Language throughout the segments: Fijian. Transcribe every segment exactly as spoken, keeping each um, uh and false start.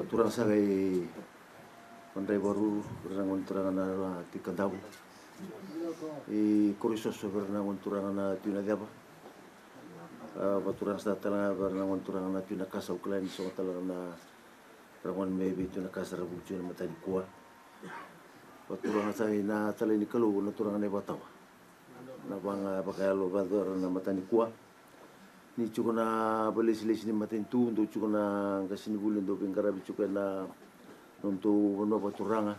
Turaga Saga i Madraivakaruru, vei ira na gone turaga na Tui Kadavu. I Koroisoso, vei ira na gone turaga na Tui Naceva. A, vakaturaga sara tale ga vei ira na gone turaga na Tui Nakasa, au kila ni so tale ga na ra gone mai vei Tui Nakasa ra vuki tiko ena matanikua. Vakaturaga sara i na talai ni Kalou na turaga na iVakatawa. Na vaqa vakayalo vakayacora na matanikua. Ni tiko na vakailesilesi ni matanitu, dou tiko na qasenivuli dou veiqaravi tiko ena nodatou vanua vakaturaga.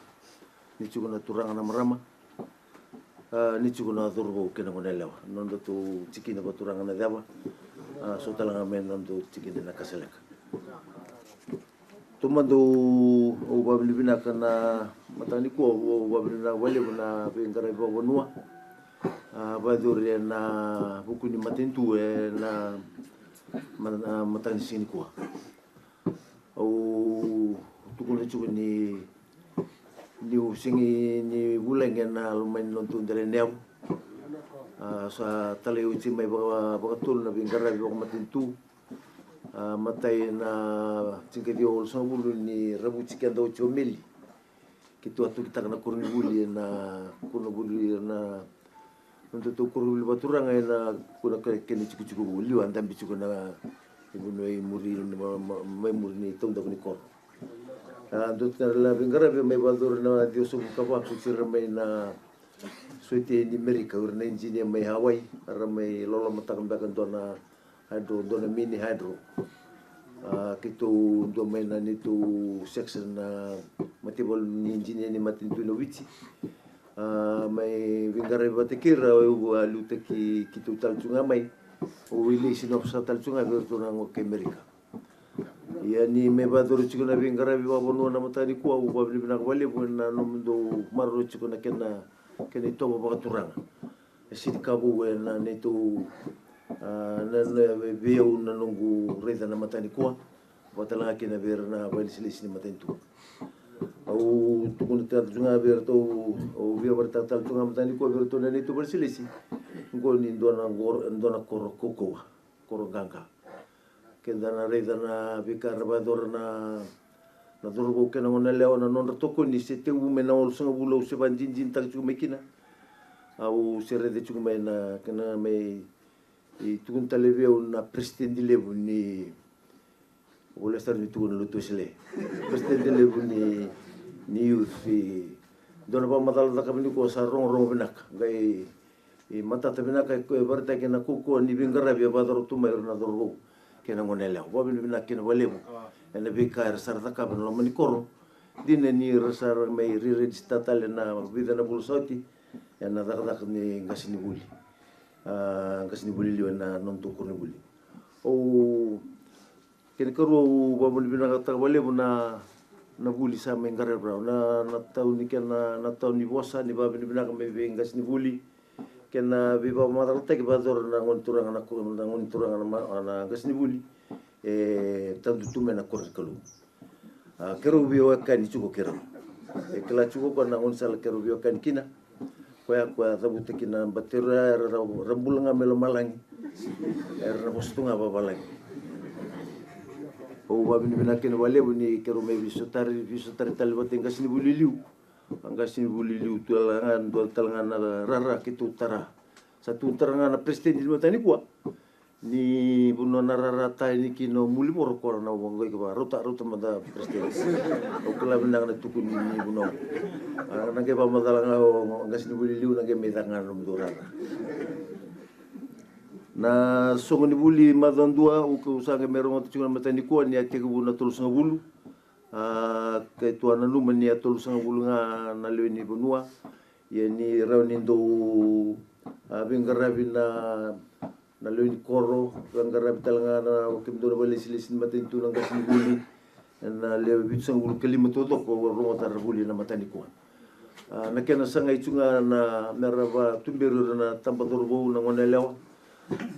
Ni tiko na turaga na marama. A, ni tiko na cauravou kei na goneyalewa, nodatou tikina vakaturaga na Ceva. A, so tale ga mai nodatou tikina na Kasaleka. Taumada au vakavinavinaka na mataka nikua, au vakavinavinaka vakalevu na veiqaravi vakavanua a vakayacori ena vuku ni matanitu ena ma-, na mataka ni siga nikua. Au tukuna tiko ni, niu sega ni vulagi ena loma ni nodatou dela ni yavu. A, sa talai oti mai vaka, vakatolu na veiqaravi vakamatanitu. A, matai na tinikaciwa walusagavulu ni ravuti keda oti o Meli. Keitou a tukitaka na koronivuli ena koronivuli ena nodatou koronivuli vakaturaga ena kena, kena tikotiko vou, liu a dabe tiko na ivanua i muri, ma, ma, mai muri ni taudaku ni koro. A, dua tale na veiqaravi mai vakayacori na ciwasagavulu ka va, kauti ira mai na sotia ni Merika, o ira na ijinia mai Hawaii, era mai lolomataka beka e dua na hydro, dua na mini hydro. A, keitou dua mai na neitou section na mataivalu ni ijinia ni matanitu na Viti. A, mai veiqaravi vata kei ira, au a liutaki keitou tale tu ga mai. Au a liason officer tale tu ga vei iratou na gone kai Merika. Ia ni mai vakayacori tiko na veiqaravi vakavanua na mataka nikua, au vakavinavinaka vakalevu ena nomudou maroroi tiko na kena, kena itovo vakaturaga. E sega ni ka vou ena neitou, a, na, na, vei au na noqu raica na mataka nikua, vaka tale ga kina vei ira na vakailesilesi ni matanitu. Au tukuna tale tu ga vei iratou, au via vakaraitaka tale tu ga mataka nikua vei iratou na neitou vakailesilesi. Qo ni dua na qor-, dua na koro kaukauwa, koro qaqa. Keda na raica na veika era vakayacora na, na cauravou kei na goneyalewa, na nodra tokoni se tekivu mai na walusagavulu, au se vakadinadinataka tiko mai kina. Au se raica tiko mai na kena mai, e tukuna tale vei au na peresitedi levu ni, au volia sara ni tukuna na Lotu Wesele. Peresitedi levu ni, ni youth, e dua na vakamacala cakava nikua sa rogorogo vinaka. Qai, e matata vinaka, e vakaraitaki na kaukauwa ni veiqaravi e vakayacora tu mai ira na cauravou kei na goneyalewa. Vakavinavinaka kina vakalevu ena veika era sa ra cakava ena loma ni koro. Dina ni ra sa ra mai re-register tale ena vica na vula sa oti ena cakacaka ni qasenivuli. A, qasenivuli liu ena nodatou koronivuli. Au Kena ikarua, au vakavinavinakataka vakalevu na, na vuli sa mai qaravi rau. Na, na tau ni kena, na tau ni vosa ni vakavinavinaka mai vei qasenivuli. Kena veivakamacalataki vakayacora na gone turaga na ko-, na gone turaga na ma-, na qasenivuli. E tadu tu mai na koro ni Kalou. A, keirau veiwekani tiko keirau. E kila tiko o koya na gaunisala keirau veiwekani kina. Koya, koya cavuta kina na bateru ya, era, ra, ra bula ga mai lomalagi. Era na vosa tu ga vavalagi. Au vakavinavinaka kina vakalevu ni keirau mai veisotari, veisotari tale vata i qasenivuli liu. A qasenivuli liu tu tale ga, dua tale ga na rara keitou tara. Sa tu tara ga na peresitedi ni mataka nikua. Ni vanua na rara tani kina o Mulivoro, koya na vaqo i kava, rauta, rauta mada peresitedi. Au kila vinaka na tukuni ni vanua. A, na qai vakamacala ga o qasenivuli liu, na qai mai caka ga na nomudou rara. Na soqo ni vuli macawa dua, au, au sa qai mai rogoca tiko na mataka nikua ni a tekivu na tolusagavulu. A, keitou a nanuma ni a tolusagavulu ga na lewe ni vanua. Ia ni rawa ni dou, a, veiqaravi na, na lewe ni koro, veiqaravi tale ga na, o kemudou na vakailesilesi ni matanitu, na qasenivuli. Ena lewe vitusagavulu ka lima taucoko au a rogoca ra vuli ena mataka nikua. A, na kena sagai tu ga na, me ra vakatuberi ira na taba cauravou, na goneyalewa.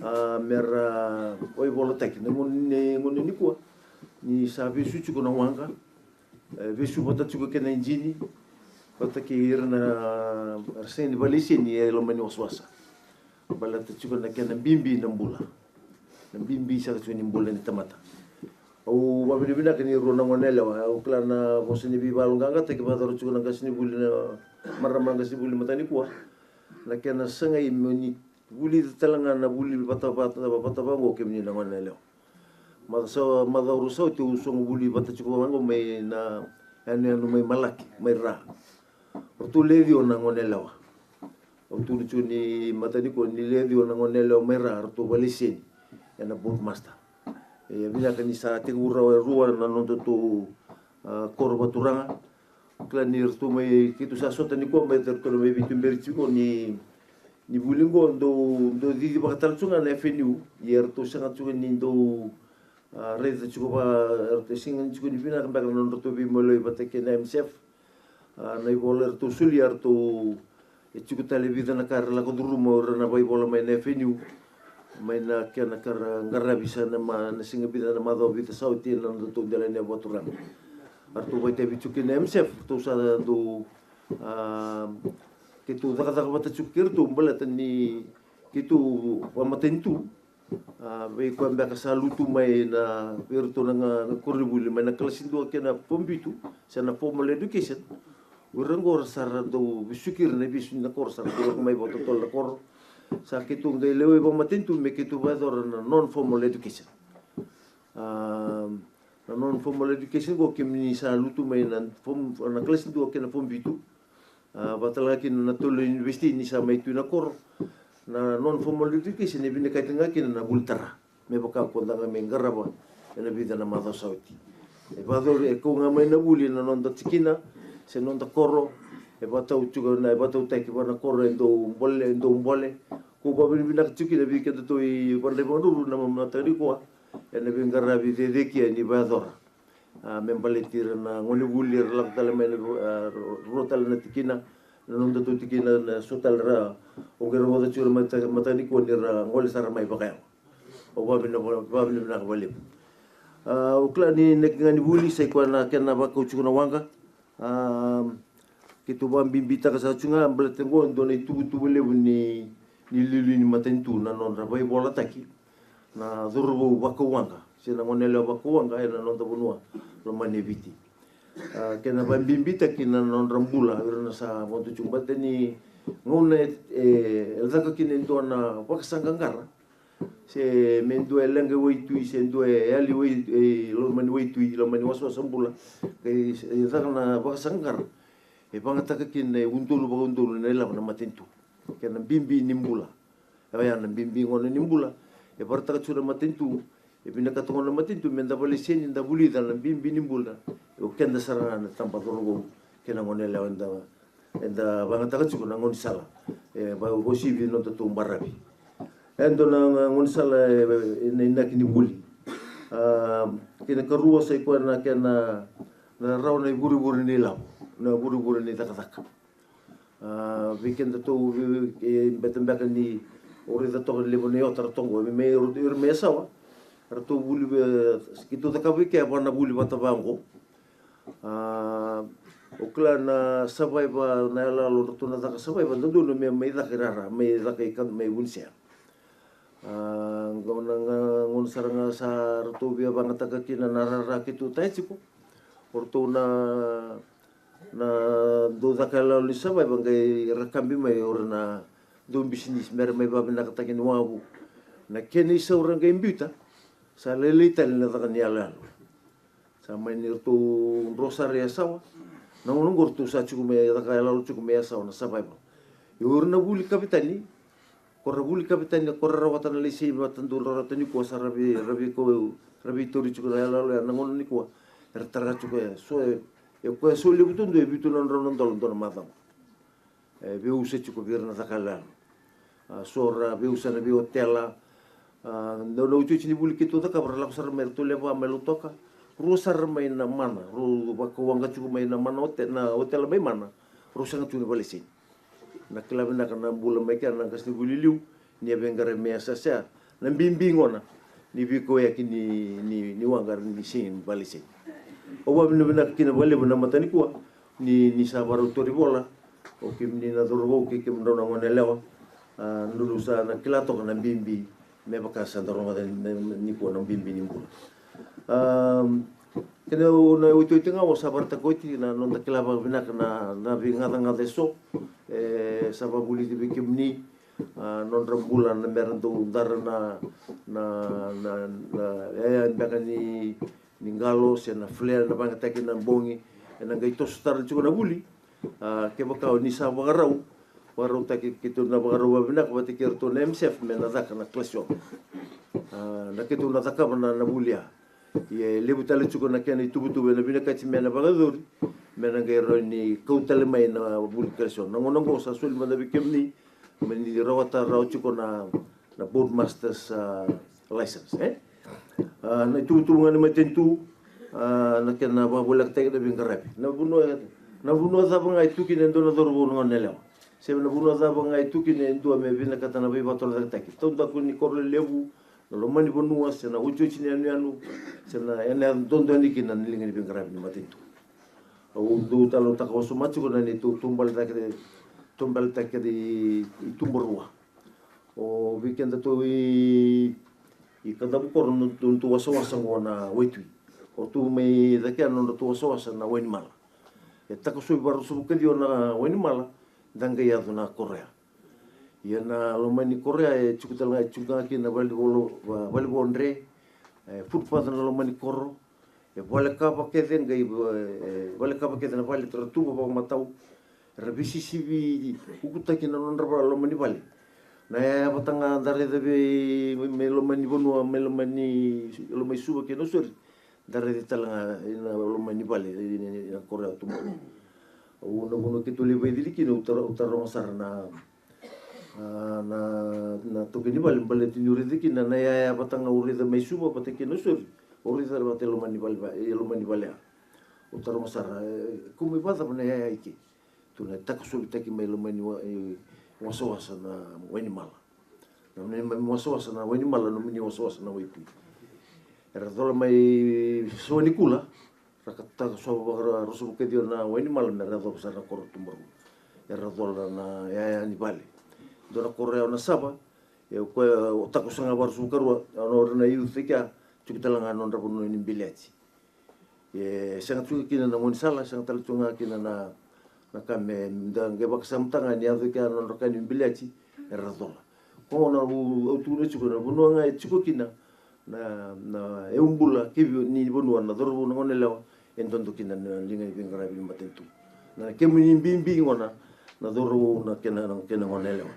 A, me ra vakaivolatakia na gauna ni, gauna nikua. Ni sa vesu tiko na waqa. E, vesu vata tiko kei na ijini, vata kei ira na, era sega ni vakailaiseni e loma ni wasawasa. Baleta tiko na kena bibi na bula. Na bibi saka tiko ni bula ni tamata. Au vakavinavinaka ni rua na gone yalewa, au kila na vosa ni veivakayaloqaqataki vakayacora tiko na qasenivuli, na marama qasenivuli mataka nikua. Na kena sagai mo ni vulica tale ga na vuli vata, vata, vata vaqo kemuni na gone yalewa. Macawa sa, macawa rua sa oti au sogo vuli vata tiko vaqo mai na yanuyanu mai Malaki, mai Ra. Ratou le ciwa na gone yalewa. Au tukuna tiko ni mataka nikua ni le ciwa na gone yalewa mai Ra, ratou valeniseni ena boat master. E vinaka ni sa tekivu rawa e rua na nodatou, a, koro vakaturaga. Kila ni ratou mai, keitou sa sota nikua mai, ratou na mai veituberi tiko ni, ni vuli qo dou, dou cici vakatale tiko ga na F N U. Ia ratou sega tiko ni dou, a, raica tiko va, ratou sega tiko ni vinaka beka na nodratou veimaliwai vata kei na M S F. A, na ivola eratou solia, eratou, e tiko tale e vica na ka era lako curuma o ira na vaivola mai na F N U, mai na kena ka ra qaravi sa na ma, na siga vica, na macawa vica sa oti ena nodatou delaniyavu vakaturaga. Eratou vakaitavi tiko kei na M S F, ratou sa dau, a, keitou cakacaka vata tiko kei iratou baleta ni keitou vakamatanitu. A, vei koya beka sa lutu mai na, vei iratou na ga, na koronivuli mai na kalasi dua kei na fom vitu, se na formal education. O ira qo ra sa ra dau vesuki ira na ivesu ni na koro, sa ra dau lako mai vakatotolo na koro. Sa keitou qai lewe vakamatanitu me keitou vakayacora na non-formal education. A, na non-formal education qo kemuni sa lutu mai na fom, na kalasi dua kei na fom vitu. A, vata tale ga kina na tolo university ni sa mai tu ina koro. Na non-formal education e vinakati ga kina na vuli tara. Me vaka ko da ga mai qarava ena vica na macawa sa oti. E vakayacori, e kau ga mai na vuli ena noda tikina, se noda koro, e vakatau tiko na, e vakatautaki vua na koro e dau bole, e dau bole. Ko vakavinavinaka tiko kina vei kedatou i Vadrai Vakadrudru na mataka nikua, ena veiqaravi cecekia ni vakayacora. A, me baleti ira na gonevuli era lako tale mai na, a, rua tale na tikina, na nodatou tikina, na so tale ra, o qai rogoca tiko na mata, mataka nikua ni ra gole sara mai vakayago. Au vakavina, vakavinavinaka vakalevu. A, au kila ni na kena ga ni vuli, sa i koya na kena vakau tiko na waqa. A, keitou vakabibitaka sara tiko ga, baleta qo e dua na ituvatuva levu ni, ni liuliu ni matanitu na nodra vaivolataki na cauravou vakauwaqa, se na gone yalewa vakauwaqa ena noda vanua lomani e Viti. A, kena vakabibitaki na nodra bula, o ira na sa vodo tiko, baleta ni gauna e, e caka kina e dua na vakasaqaqara, se me dua e leqa i waitui, se dua e yali wai, e lomani waitui, lomani wasawasa bula, e, e caka na vakasaqaqara. E vagataka kina e udolu vakaudolu na ilavo na matanitu. Kena bibi ni bula. E oya na bibi gona ni bula. E vakaraitaka tiko na matanitu. E vinakata gona na matanitu me da valeniseni, da vulica na bibi ni bula. O keda sara ga na taba cauravou kei na gone yalewa eda, eda vagataka tiko na gaunisala. E va, vausivi nodatou baravi. E dua na gaunisala e, e na inaki ni vuli. A, kena ikarua sa i koya na kena, na rawa na ivurevure ni lavo, na vurevure ni cakacaka. A, vei kedatou, vei, e, beta beka ni o raica toka na levu na iota ratou qo, me, me, ira mai Yasawa, ratou vuli, e, keitou cakava i kea va na vuli vata vaqo. A, o kila na Survivor, na iyaloyalo ratou na caka Survivor, dodonu me mai caka i rara, mai caka i ka, mai vunisea. A, gauna ga, gauna sara ga sa ratou via vagataka kina na rara keitou taya tiko. O ratou na, na dau caka iyaloyalo ni Survivor qai rakabi mai o ira na dau bisinisi me ra mai vakavinakataki ni wavu. Na kena isau ra qai biuta, sa lailai tale na caka ni iyaloyalo. Sa mai ni ratou dro sara i Yasawa. Na gauna oqo ratou sa tiko mai, caka iyaloyalo tiko mai Yasawa na Survivor. Ia o ira na vuli kavetani, ko ra vuli kavetani, ko ra rawata na laiseni vata dou rawata nikua, sa ra vei, ra veikau, ra veitauri tiko na iyaloyalo ya na gauna nikua. Era tara tiko ya, so e, e koya so levu tu dua e vitu na drau na dola dua na macawa. E veiusa tiko vei ira na caka iyaloyalo. A, so ra veiusa na veiotela. A, dau na iotioti ni vuli keitou cakava ra lako sara mai, ratou lewe va mai Lautoka. Rua sara mai na Mana, rau vakauwaqa tiko mai na Mana ote, na otela mai Mana. Rau sega tiko ni valeniseni. Na kila vinaka na bula mai kea na qasenivuli liu, ni a veiqaravi mai Yasayasa. Na bibi gona ni veikauyaki ni, ni, ni waqa ni sega ni valeniseni. Au vakavinavinaka kina vakalevu na mataka nikua. Ni, ni sa varau tori vola o kemuni na cauravou kei kemudrau na gone yalewa. A, drau sa na kila toka na bibi me vaka sa da rogoca ni, ni, nikua na bibi ni bula. Am, kena o na otioti ga o sa varataka oti na noda kila vakavinaka na, na veigacagaca eso e sa vakavulici vei kemuni. A, nodra bula na mera dau dara na, na, na, na yaya beka ni, ni qalo se na flare na vagataki na bogi. E na qai toso tara tiko na vuli. A, kevaka o ni sa vakarau, vakarautaki keitou na vakarau vavinaka vata kei ratou na M S F me na caka na class one. A, na keitou na cakava na, na vuli ya. Ia e levu tale tiko na kena ituvatuva e na vinakati me na vakayacori me na qai rawa ni kau tale mai na vuli class one. Na gauna oqo sa soli mada vei kemuni me ni rawata rawa tiko na, na board masters, a, license, e? A, na ituvatuva ga ni matanitu, a, na kena vakavolekataki na veiqaravi. Na vanua, na vanua cava ga e tu kina e dua na cauravou na gone yalewa, se na vanua cava ga e tu kina e dua me vinakata na veivakatorocaketaki, taudaku ni koro lelevu, na loma ni vanua, se na otioti ni yanuyanu, se na yanuyanu dodonu kina na liga ni veiqaravi ni matanitu. Au dau talanoataka wasoma tiko na neitou taubaletaki, taubaletaki i, i Tubarua. O vei kedatou i, i Kadavu koro, nodratou wasawasa oqo na waitui. O ratou mai cake ya nodratou wasawasa na Wainimala. E takosovi vakaruasagavulu ka ciwa na Wainimala, da qai yaco na koro ya. Ia na loma ni koro ya e tiko tale ga, e tiko ga kina na valevo, va-, valevo dre, e, footpath na loma ni koro, e vale kava kece, qai, e, vale kava kece na vale, tara tuba vakamatau. Era veisisivi ukutaki na nodra va-, loma ni vale. Na yaya vata ga da raica vei, mai loma ni vanua, mai loma ni, loma i Suva kei Nausori, da raica tale ga i na loma ni vale, i na, i na koro ya Tubarua. Au na vanua keitou lai vakaicili kina, au taro-, au taroga sara na, a, na, na taukei ni vale, baleta niu raica kina na yaya vata ga au raica mai Suva vata kei Nausori, au raica sara vata e loma ni vale, va-, e loma ni vale ya. Au taroga sara, e, kau mai vakacava na yaya i ke? Tukuna e takosovitaki mai loma ni wa-, e, wasawasa na Wainimala. Na nomuni mai wasawasa na Wainimala, nomuni wasawasa na waitui. Era cola mai Sawanikula, ra ka takosova vakaruasagavulu ka ciwa na Wainimala me ra yacova sara na koro Tubarua. Era cola na yaya ni vale. Dua na koro ya o Nasava, e o koya o takoso ga vakaruasagavulu ka rua, o ira na youth e kea, tiko tale ga nodra vanua ni biliyati. E sega tu ga kina na gaunisala, sega tale tu ga kina na, na ka me da qai vakasamataka ga ni yaco kea na nodra ka ni biliyati, era cola. Koya gona au, au tukuna tiko na vanua ga e tiko kina na, na, e ubula kei ni vanua na cauravou na gone yalewa, e dodo kina na liga ni veiqaravi ni matanitu. Na kemuni bibi gona na cauravou na kena, na kena gone yalewa.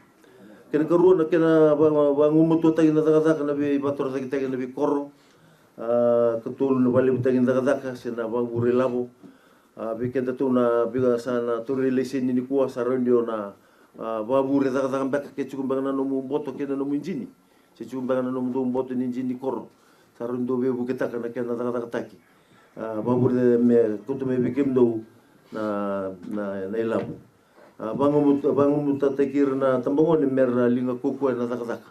Kena karua na kena va-, va-, vagumatuataki na cakacaka na veivakatorocaketaki na veikoro. A, katolu na vakalevutaki ni cakacaka se na vakavure lavo. A, vei kedatou na veika sa na tauri laiseni nikua, sa rawa ni o na, a, vakavure cakacaka beka ke tiko beka na nomu boto kei na nomu ijini. Se tiko beka na nomudou boto ni ijini koro, sa rawa ni dou veivuketaka na kena cakacakataki. A, vakavure me kauta mai vei kemudou na, na, na ilavo. A, vagumu-, vagumatataki ira na tabagone me ra liga kaukaua ena cakacaka.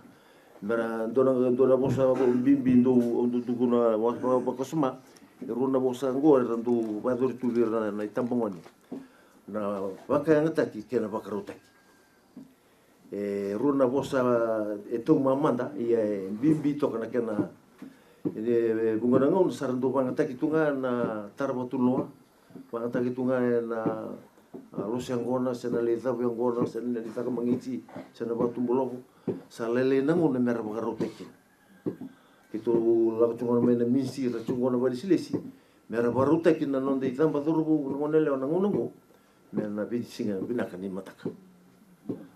Me ra dua na, dua na vosa bibi dou, dou tukuna wa-, wa-, vakasama. E rua na vosa oqo era dau vakayacori tu vei ira na, na itabagone. Na vakayagataki kei na vakarautaki. E rua na vosa e taumamada, ia e bibi toka na kena, e, e vuqa na gauna sa ra dau vagataki tu ga na tara vakatulewa, vagataki tu ga ena, a, losi yaqona, se na lai cavu yaqona, se na lai caka magiti, se na vakatubulovo. Sa lailai na gauna me ra vakarautaki kina. Keitou lako tiko gona mai na minisi, ra tiko gona vakalesilesi me ra vakarautaki na noda icaba cauravou na gone yalewa na gauna oqo, me na veisiga vinaka ni mataka.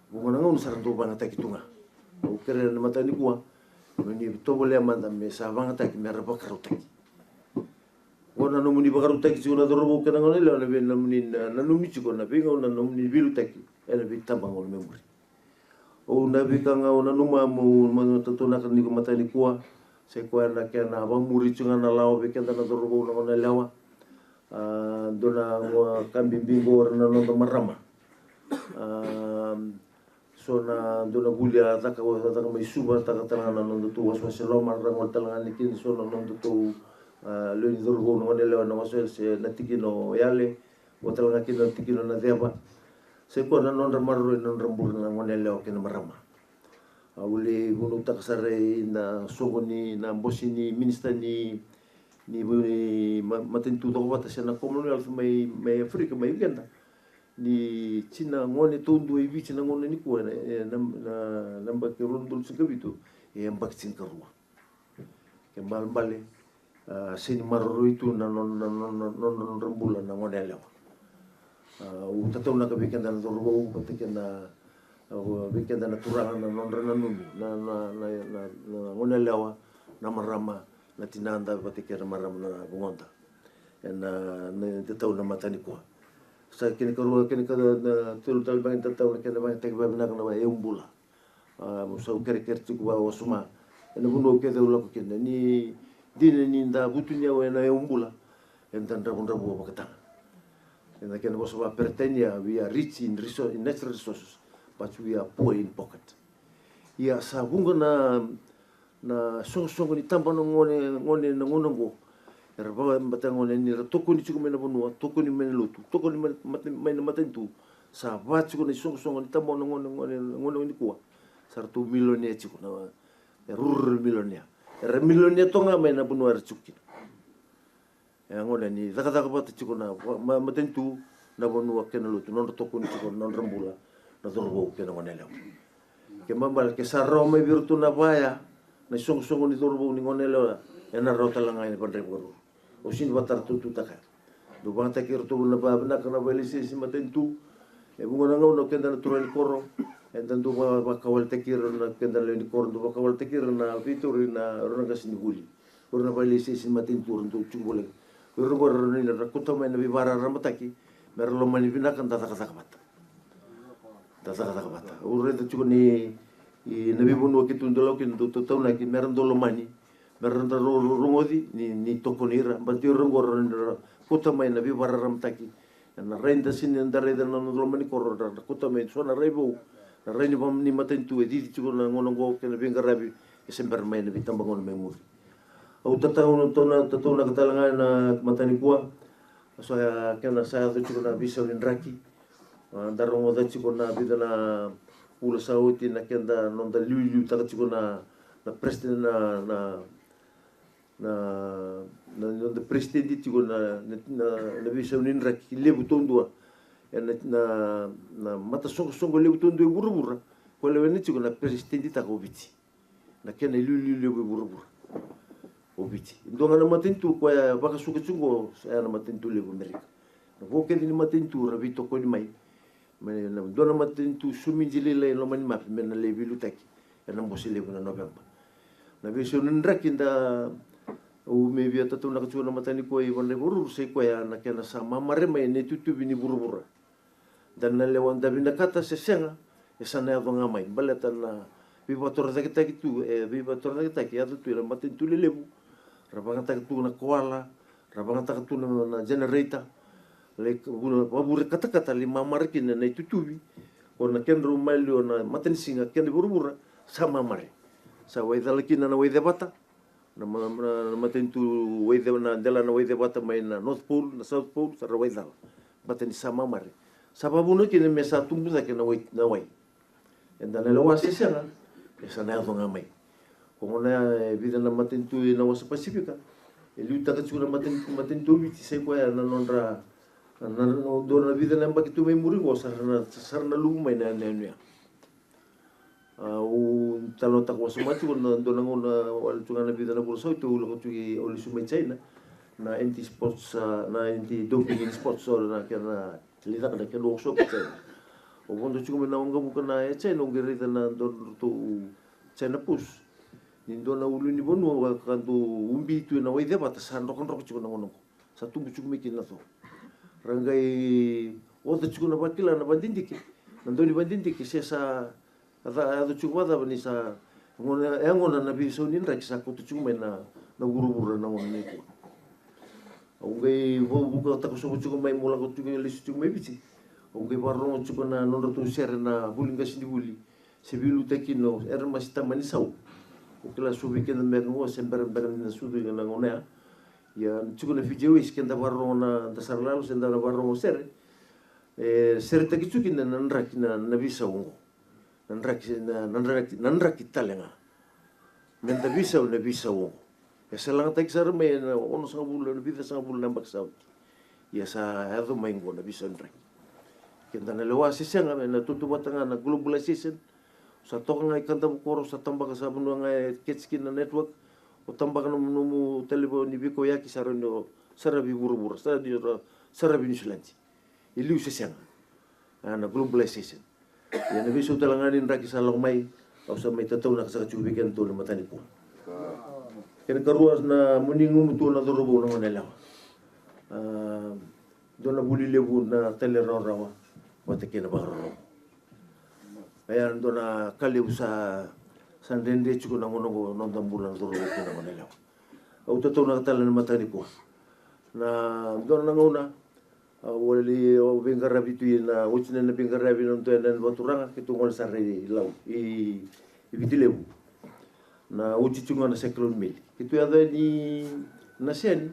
Vuqa na gauna sa ra dau vagataki tu ga. Au kerea na mataka nikua me ni tovolea mada me sa vagataki me ra vakarautaki. Qo na nomuni vakarautaki tiko na cauravou kei na gone yalewa, na vei, nomuni na, nanumi tiko na veigauna, na nomuni veiliutaki ena veitabagauna me muri. Au na veika ga au nanuma meu, meu tautaunaka ni ko mataka nikua, sai koya na kena vakamuri tiko ga na lawa vei keda na cauravou na gone yalewa. A, dua na ka bibi oqo o ira na noda marama. A, so na dua na vuli a caka, a caka mai Suva, caka tale ga na nodatou wasewase loma, ra gole tale ga ni kina so na nodatou, a, lewe ni cauravou na gone yalewa na wasewase na tikina o Yale, vaka tale ga kina na tikina o Naceva. Sai koya na nodra maroroi na nodra bula na gone yalewa kei na marama. Au lai vunautaka sara ina soqo ni na bose ni minisita ni, ni, ni ma-, matanitu cokovata se na Commonwealth mai, mai Afrika, mai Uganda. Ni tini na gone taudua i Viti na gauna nikua, e, na, na, na yabaki rua na udolu tinikavitu, e yabaki tinikarua. Ke balebale, a, sega ni maroroi tu na nodra, na nodra, na nodra bula na gone yalewa. A, au tataunaka vei keda na cauravou, vata kei na, a, vei keda na turaga na nodra nanumi, na, na, na, na, na gone yalewa, na marama, na tinada, vata kei na marama na vugoda. Ena, na, na tatau na matanikua. Sa kena ikarua, kena ikatolu tale, vakatatau na kena vakayagataki vakavinaka na va-, e bula. A, au sa kerekere tiko vakawasoma ena vanua kece au lako kina. Ni dina ni da vutuniyau ena yau bula, eda dravudravua vakataga. Ena kena vosa vakaperitania, we are rich in resource, in natural resources, but we are poor in pocket. Ia sa vuqa na, na soqosoqo ni tabana gone, gone na gauna oqo. Era vakabata gone ni ra tokoni tiko mai na vanua, tokoni mai na lotu, tokoni mai, mata-, mai na matanitu. Sa va tiko na isoqosoqo ni tabana gone, gone, gone nikua. Sa ratou milionea tiko na, e ruru milionea. Era milionea toka ga mai na vanua era tiko kina. E gona ni cakacaka vata tiko na va-, ma-, matanitu, na vanua kei na lotu, nodra tokoni tiko, nodra bula, na cauravou kei na gone yalewa. Ke balebale, ke sa rawa mai vei iratou na vaya, na isoqosoqo ni cauravou ni gone yalewa, ena rawa tale ga ni vadrai vakaruru. Au sega ni vakatara tututaka. Dou vakayagataki iratou na vakavinaka na vailaisesi ni matanitu. E vuqa na gauna o keda na turaga ni koro, eda dau va-, vakawaletaki ira na keda na lewe ni koro, dau vakawaletaki ira na veitori na rua na qasenivuli. O ira na vailaisesi ni matanitu era dau tiko voleka. O ira oqo era rawa ni ra kauta mai na veivakararamataki me ra lomani vinaka, da cakacaka vata. Da cakacaka vata. Au raica tiko ni, i, na veivanua keitou dau lako kina, dau tataunaki me ra dau lomani, me ra dau ro-, ro-, rogoci ni, ni tokoni ira. Baleta o ira oqo era rawa ni ra kauta mai na veivakararamataki. Ena rai da sega ni da raica na noda loma ni koro, ra, ra kauta mai so na rai vou. Na rai ni va-, ni matanitu e cici tiko na gauna oqo kei na veiqaravi e se bera mai na veitabagauna mai muri. Au tatau, tatauna, tataunaka tale ga ena matanikua. So ya kena sa yaco tiko na veisau ni draki. A, da rogoca tiko na vica na vula sa oti na keda noda liuliutaka tiko na, na president na, na na, na, na noda president tiko na, na, na, na veisau ni draki levu taudua. E na, na, na matasoqosoqo levu taudua e vuravura. Ko lewena tiko na president taka o Viti. Na kena iliuliu levu e vuravura. O Viti. Dua ga na matanitu koya vakasuka tiko qo, sa ya na matanitu levu Amerika. Na vo kece ni matanitu ra veitokoni mai. Me na dua na matanitu somidi lailai e loma ni mape me na lai veiliutaki ena bose levu na Noveba. Na veisau ni draki da, au mai via tataunaka tiko na matanikua i Vadrai Vakaruru, sa i koya na kena sa mamare mai na itutuvi ni vuravura. Da na lewa da vinakata se sega, e sa na yaco ga mai. Baleta na veivakatorocaketaki tu, e veivakatorocaketaki e yaco tu ena matanitu lelevu. Ra vakayagataka tu na koala, ra vakayagataka tu na, na generator. Lai ka-, vuna, vavure katakata, lai mamare kina na itutuvi. O na kedrau maliwa na matanisiga, kena vuravura, sa mamare. Sa waicala kina na Waicevata. Na ma-, na, na matanitu Waice-, na dela na Waicevata mai na North Pole, na South Pole, sa ra waicala. Baleta ni sa mamare. Sa vavuna kina me sa tubu cake na wai, na wai. Eda na lewa se sega, e sa na yaco ga mai. Ko gona ya, e vica na matanitu ena wasa Pasifika, e liutaka tiko na matanitu, matanitu o Viti, sa i koya na nodra, na, na, na, dua na vica na yabaki tu mai muri qo, sa ra na, sa ra na luvu mai na, na yanuyanu. A, au talanoataka wasoma tiko na dua na gauna, wale tu ga na vica na vula sa oti, au lako tu i, au lesu mai China, na anti sports, a, na anti doping in sports, so na kena Lai caka na kena workshop e China. Au vodo tiko mai na waqavuka na e China, au qai raica na dua na ratou China Post. Ni dua na ulunivanua ka dau ubi tu ena Waicevata, sa drokadroka tiko na gauna oqo. Sa tubu tiko mai kina na co. Ra qai oca tiko na vakila na vadidike. Na dau ni vadidike se sa A ca-, a yaco tiko vakacava ni sa, gona, e gona na veisau ni draki sa koto tiko mai na, na vuravura na gauna nikua. Au qai vakavuka takosova tiko mai, meu lako tiko, lesu tiko mai Viti. Au qai vakarorogo tiko na nodratou sere na vuli qasenivuli. Se veiliutaki kina o Eremasi Tamanisau. Au kila so vei keda beka qo se berabera ni na sucu ena gauna ya. Ia tiko na Fiji Airways, keda vakarorogo na, da sara lalo se da na vakarorogo sere. E seretaki tiko kina na draki na, na veisau oqo. Na draki, na, na draki, na draki tale ga. Meda veisau na veisau oqo. E sa lagataki sara mai ena onosagavulu, ena vitusagavulu na yabaki sa oti. Ia sa yaco mai qo na veisau ni draki. Keda na lewa se sega, ena tautauvata ga na globalization. Sa toka ga i Kadavu koro, sa tabaka, sa vanua ga e keti kina na network. O tabaka na nomu, nomu talevoni veikauyaki, sa rawa ni o saravi vuravura, sa rawa ni o saravi Niusiladi. E liu se sega. A, na globalization. Ia na veisau tale ga ni draki sa lako mai, au sa mai tataunaka saka tiko vei kedatou na matanikua. Kena karua, na moni gumatua na cauravou, na gone yalewa. A, dua na vuli levu na talairawarawa vata kei na vakarorogo. Ia dua na ka levu sa, sa dredre tiko na gauna oqo, noda bula na cauravou kei na gone yalewa. Au tataunaka tale na matanikua. Na dua na gauna, au a lai, au veiqaravi tu ina, oti na, na veiqaravi na noda, na vakaturaga, keitou gole sara i Lau, i, i Viti Levu. Na oti tiko ga na Cyclone Meli. Keitou yaco yani Naseni,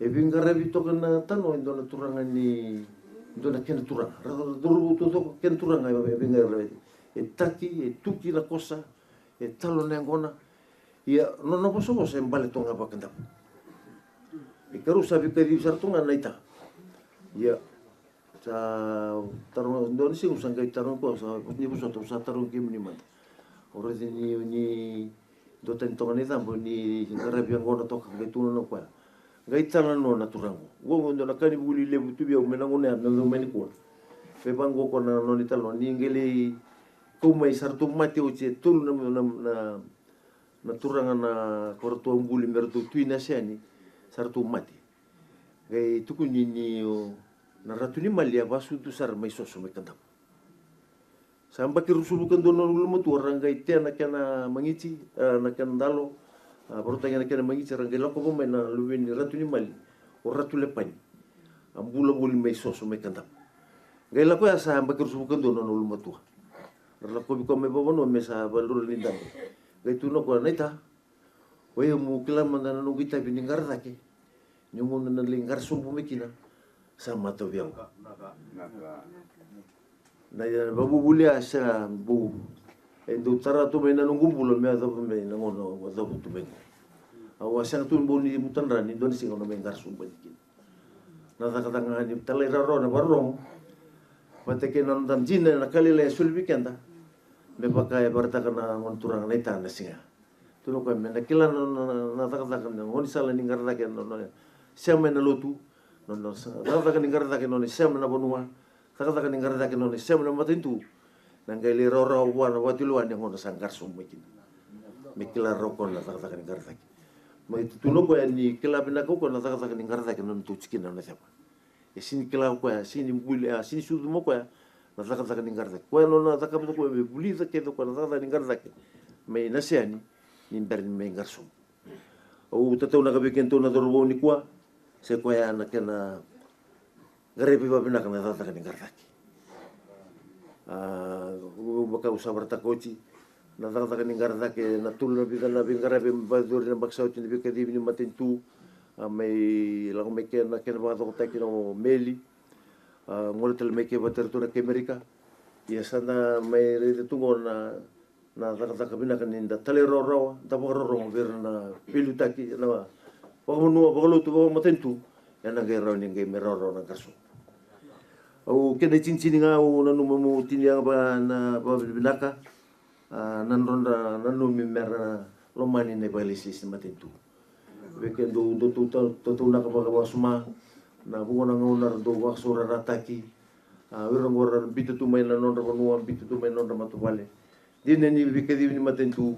e veiqaravi toka na tanoa e dua na turaga ni, dua na kena turaga. Ra, ra, cauravou taucoko, kena turaga e veiqaravi. E taki, e tuki na kosa, e talo na yaqona. Ia, nona vosavosa e bale toka ga vakaDavu. E karua sa veikacivi sara toka ga na ita. Ia, sa taroga, dua na siga au sa qai tarogi koya, sa ni vosota, au sa tarogi kemuni mada. O raica ni, ni duatani toka na icaba, ni qaravi yaqona toka, qai tukuna o koya. Qai talanoa na turaga. Qo, qo dua na ka ni vuli levu tu vei au mai na gauna ya me yacova mai nikua. Me vaqo o koya na nona italanoa, ni qai lai kau mai sa ratou mate oti e tolu na, na, na, na turaga na ko ratou a buli me ratou tu i Naseni, sa ratou mate. Qai tukuni ni o, na Ratu ni Mali a vakasucu sara mai Soso mai Kadavu. Sa yabaki ruasagavulu ka dua na nona ulumatua, ra qai tea na kena magiti, e, na kena dalo, a, vakarautaki na kena magiti, ra qai lakova mai na luve ni Ratu ni Mali, o Ratu Lepani. A bula voli mai Soso mai Kadavu. Qai lako ya sa yabaki ruasagavulu ka dua na nona ulumatua. Ra lakovi koya mai vakavanua me sa vakarau ni dabe. Qai tukuna o koya, na ita, o yau meu kila mada na noqu itavi ni qara cake. Ni gauna na lai qara sobu mai kina, sa matau vei au. Na, na vakavuvuli a sega bau. E dau tara tu mai na noqu bula me yacova mai na gauna au yacova tu mai qo. Au a sega tu bau ni mutadra ni dua na siga au na mai qara sobu mai kina. Na cakacaka ga ni talairawarawa na vakarorogo. Vata kei na noda dina na ka lailai e soli vei keda. Me vaka e vakaraitaka na gone turaga na ita na siga. Tukuna o koya me na kila na, na, na, na cakacaka ni gaunisala ni qara cake, na, na sema ena lotu, na, na sa, cakacaka ni qara cake, na nona sema na vanua, cakacaka ni qara cake, na nona sema na matanitu. Na qai lai rawarawa vua na vakatulewa ni gauna sa qara sobu mai kina. Me kila rawa o koya na cakacaka ni qara cake. Mai tukuna o koya ni kila vinaka o koya na cakacaka ni qara cake, na nona tau tikina na ceva. E sega ni kila o koya, sega ni buli, a, sega ni sucu mai o koya na cakacaka ni qara cake. Koya nona cakacaka o koya me vulica kece o koya na cakacaka ni qara cake mai Naseni, ni bera ni mai qara sobu. Au tataunaka vei kedatou na cauravou nikua, se koya na kena qaravi vakavinaka na cakacaka ni qara cake. A, au vaka au sa vakaraitaka oti, na cakacaka ni qara cake, na tolu na vica na veiqaravi me vakayacori na yabaki sa oti, na veikacivi ni matanitu, a, mai lako mai kena, kena vakacokotaki na meli, a, gole tale mai ke vata iratou na kai Amerika. Ia sa da mai raica tu qo na, na cakacaka vinaka ni da talairawarawa, da vakarorogo vei ira na veiliutaki, na vakavanua, vakalotu, vakamatanitu, ena qai rawa ni qai mai rawarawa na qarasobu. Au kena itinitini ga au nanuma meu tinia ga va na vakavinavinaka, a, na nodra nanumi mera lomani na ivakalesilesi ni matanitu. Vei kemudou dou tau, tau, tataunaka vakavasuma, na vuqa na gauna ra dau vakasaurarataki, a, o ira qo ra biuta tu mai na nodra vanua, biuta tu mai na nodra matavuvale. Dina ni veikacivi ni matanitu,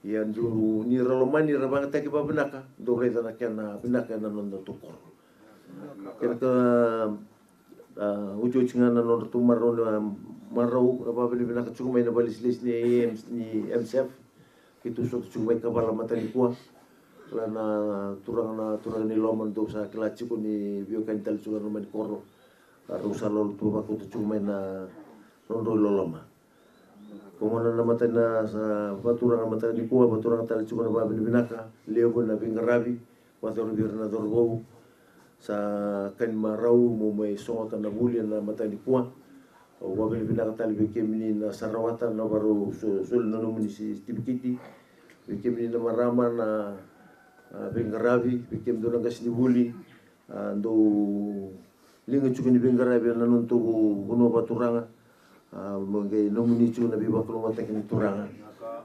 ia dou, ni ra lomani, ra vakayagataki vakavinaka, dou raica na kena vinaka ena noda tou koro. Kena ka, a, otioti ga na nodratou marau, a, marau, ra vakavinavinaka tiko mai na vakalesilesi ni M, ni M S F. Keitou sota tiko mai Kavala mataka nikua. Kila na turaga, na turaga ni loma dou sa kila tiko ni veiwekani tale tiko na loma ni koro. A, rau sa lolo tu vakauta tiko mai na nodrau iloloma. Ko gona na mata na sa vakaturaga mataka nikua, vakaturaga tale tiko na vakavinavinaka levu na veiqaravi, vakaturaga vei ira na cauravou. Sa ka ni marau mo mai sogota na vuli ena mataka nikua. Au vakavinavinaka tale vei kemuni na sa rawata na vakarau so, soli na nomuni setifiketi. Vei kemuni na marama na A, veiqaravi vei kemudou na qasenivuli, a, dou liga tiko ni veiqaravi ena nodatou vanua vakaturaga. A, mo qai nomuni tiko na veivakalougatataki ni Turaga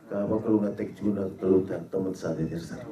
ka vakalougatataki tiko na Kalou, Tamada sa cecere sara.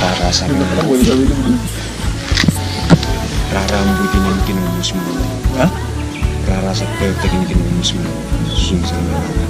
Rara sa rara buti ni kina musumu. Ha? Rara sa teu taki ni kina musumu. Sung sa rara.